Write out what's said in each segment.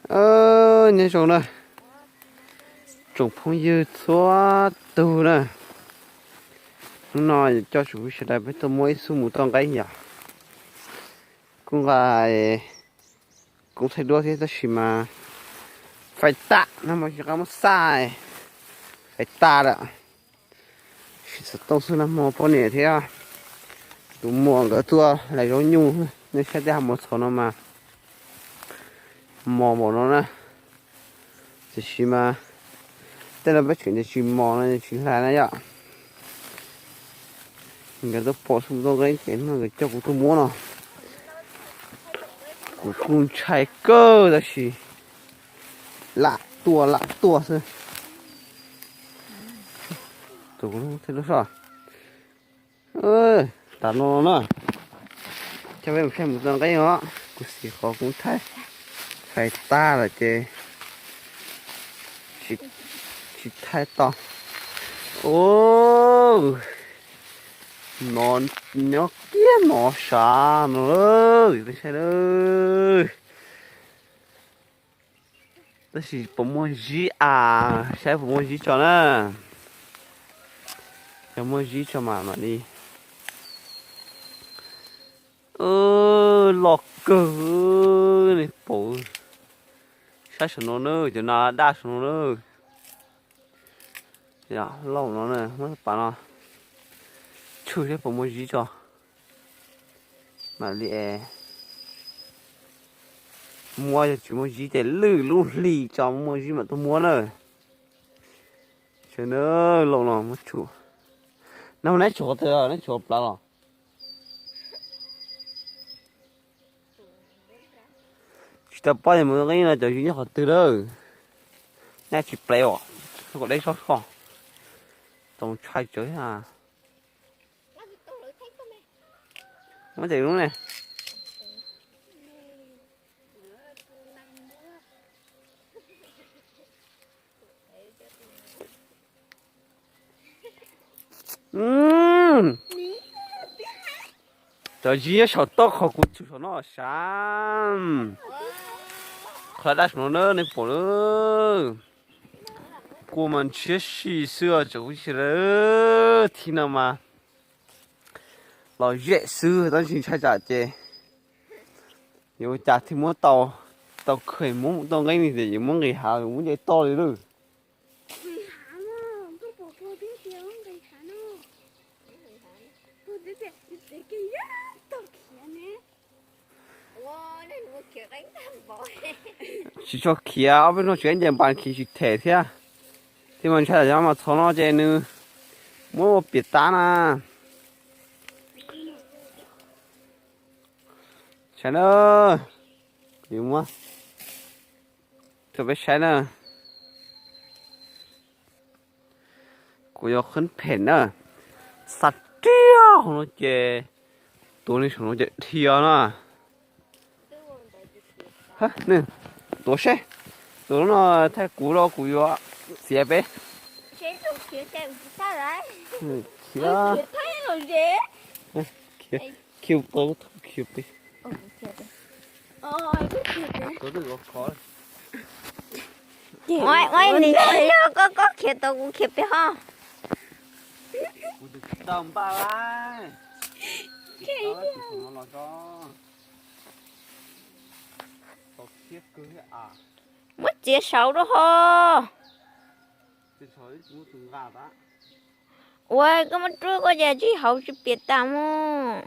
Nyob zoo na, tsoom phooj ywg txhua tug na, hnub no coj tsoom phooj ywg sawv daws peb tuaj muab ib xub mus toj nqeeb yom. Kuj nqa koob thaij duab thiab tab sis mas fais tas no mas tsis qab muab xaj, fais tas lawm. Sim xov tooj xwb nag hmo poj niam thiab tus muam nkawd tuaj lawv zaub nyuj, nej saib tej hav mos txhov no mas mos npaum no na. Tiam sis mas tej no peb tseem tsis mos no tsis hlais na yom. Nkawd tuaj pom xub mus toj nqeeb ces no nkawd coj kuv tuaj muab no. Kuv kuj ntshai kawg tab sis lam tuaj lam tuaj xwb. Tus kuv lub thiab lub soj. Tam no na, coj peb mus saib mus toj nqeeb os, kuv xim qhov koob thaij, fais tag lawm ces tsis thaij tau. Ub, no nyob kiag no sav no lawm, peb saib lawm. Tab sis puas muaj zib as, saib puas muaj zib tso na. Yog muaj zib tso mas mam li. Loj kawg, nej pom, saib saum no na, cov nas daj saum no na. Loj no na, muab pas no tshwm seb puas muaj zib tso. Mam li muab, yog tsis muaj zib ces lwj lub hli tso, muaj zib mam tuaj muab na. Saib na, loj no muab tshwm. No neb tshuav qhov twg, neb tshuav plaws los? Tsis tau paub tias mus toj nqeeb no cov zib nyob qhov twg lawm. Neb tsis plev os, kom deb soj soj. Tau ntshai tsawv thiab. Muab cem lub ne. Cov zib nyob saum toj qhov kuv tshwm saum no sav. Qhov daj saum no na, nej pom lawm. Kua mas ntshiab si xwb os tsoom phooj ywg sawv daws. Thib no mas los zem xwb, tab sis ntshai tsam ces yuav ua cas thiaj muab tau, tau kheej muab mus toj nqeeb li tias yuav muab nqis hav, yuav muab nce toj li lawm. Tsis tshua khiav, ob peb hnub tsis nce npas khiav tsis them thiab. Thiab mas ntshai cov mos txhov no ces nws muab ua piam tag na. Saib na, kuv yuav muab rau peb saib na. Kuv yuav qhwb phem na. Xa riag hauv no ces tuav li saum no ces dhia na. Tuav seb, tus no thaij kuv los kuv yuav txiav peb. Khiav, khiav tau, khiav peb. Ua ua nim yog koj, koj khiav tau kuv khiav peb ho. Kuv tus tsis tau npaj lawm. Muab txiav saud rau ho. Ua koj muab rub koj ces tsis hauv tsis piam tas mus.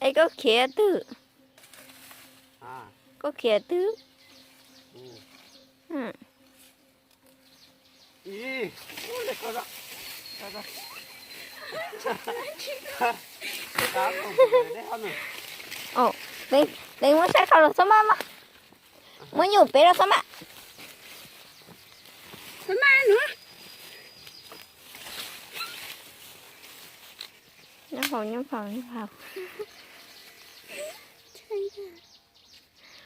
Es koj khiav twg? Koj khiav twg? Leej muab saib qhov los txhob maj maj. Muab nyuj pem los txhob maj. Txhob maj no. Nyob hauv, nyob hauv, nyob hauv.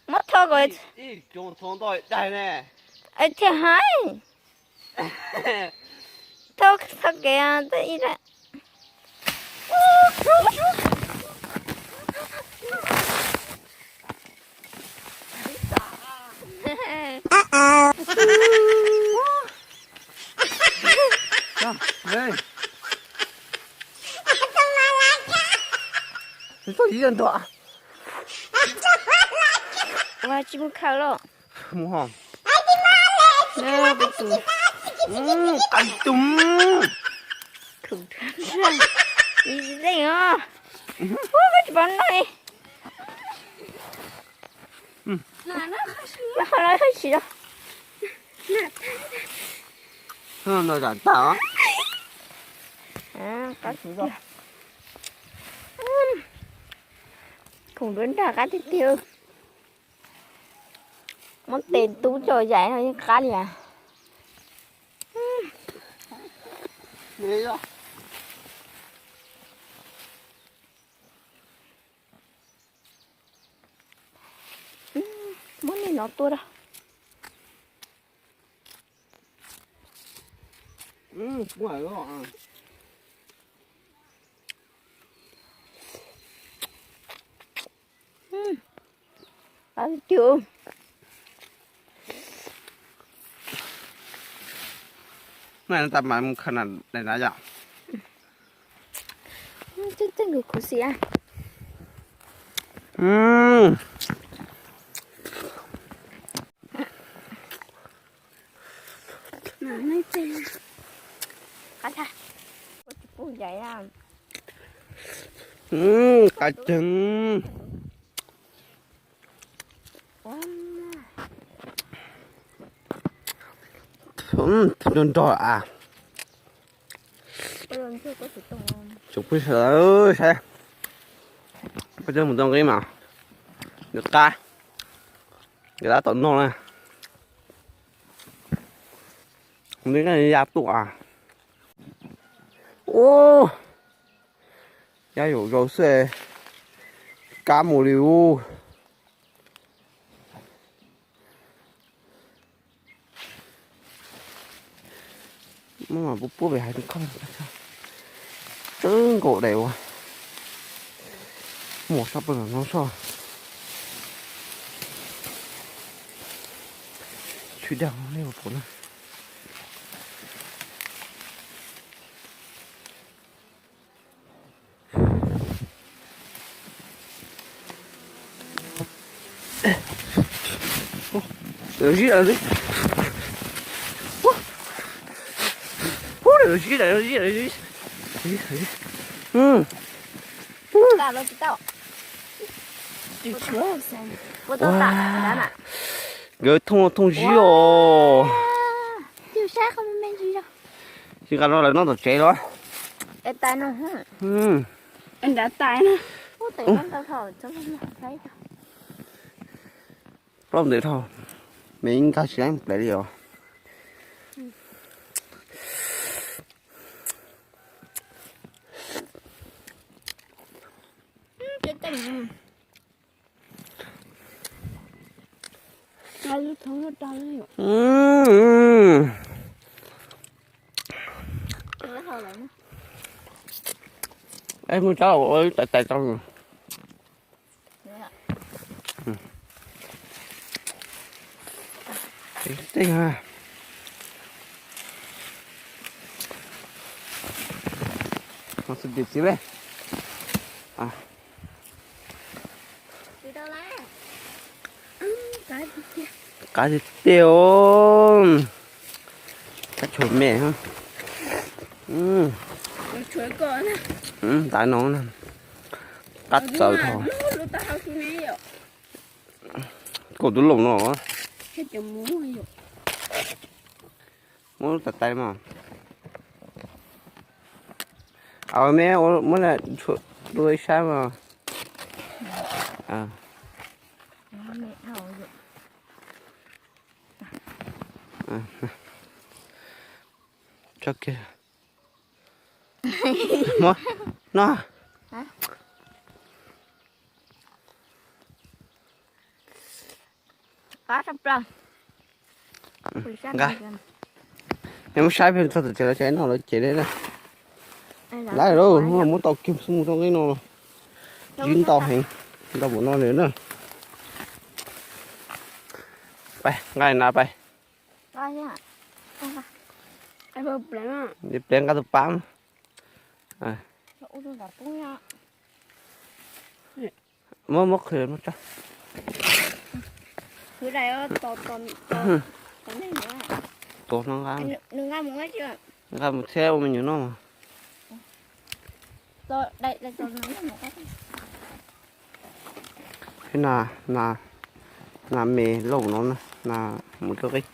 Muab tho kom thiaj hais. Tho tho kev ib lawm. Ib ntog. Ua tsis mus khaws los. Mus ho. Qab tus. Khum. Ib leej os. Ua koj tsis paub noj li. Qhov no koj tsis los. Ntog zam tag os. Khoom nruab nrag qab tiag tiag. Muab tes tub tso yaim no yeej qab li as. Muab nej no tua rau. Qab tiag. Mas tab mas mus khaws na daim na yom. Tseeb tseeb khuv xim. Qab tseeb. Nrog nrog a. Tsoom phooj ywg sawv daws saib, peb twb mus tau nqi mas nws qab, nkawd tab tom noj na. Nws ya tuaj a. Ub, ya yam zaus xwb, kab mus li ub. Muab mas puab puab pem hais tias koj txawb nkaus daim uas muaj sab pawg no soj. Tshuav dag nej puas pom na. Lawv zib lawm, lawv zib lawm, lawv zib lawm. Nkawd thooj thooj zib os. Tsis nqa no lawv noj tom tsev los. Plaub ntawm dhau, me nkag tsis laib plev li os. Es mus tso ua tais tais tau. Tej no xwb tiag xwb. Qab tiag tiag os. Qab tshua me. Ntav no na, qab txawv dhau. Kaum tus loos no. Muab lub tais tais mas. Au me, muab lub ib sab mas. Tso kiag. Muab no. Nqa, es muab saib pheej txog tom tsev lawv tsev no lawv ces lawm. Lawv lawm, muab tau kiag xwb mus tau nqi no los. Zib ntau heev, ntau npaum no lawm na. Pais nqa na pais. Plev nqa tus pab. Muab, muab qhwv, muab tso. Tus no nqa, nqa mus thiab ua me nyuam noj. Nas, nas me lauj no, nas mus rau qib.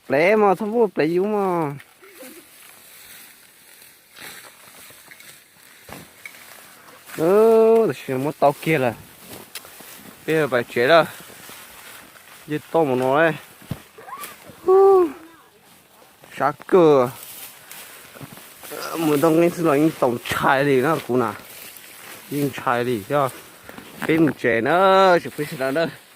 Plev mas txhob pub plev yub mog. Tam sim no muab tau kiag lawm. Peb pais tsev lawm. Yeej toj mus no, sab kawg. Mus tau nqeeb xwb los yeej txaus ntshai li na kuv na. Yeej ntshai li thiab. Peb mus tsev na, tsoom phooj ywg sawv daws na.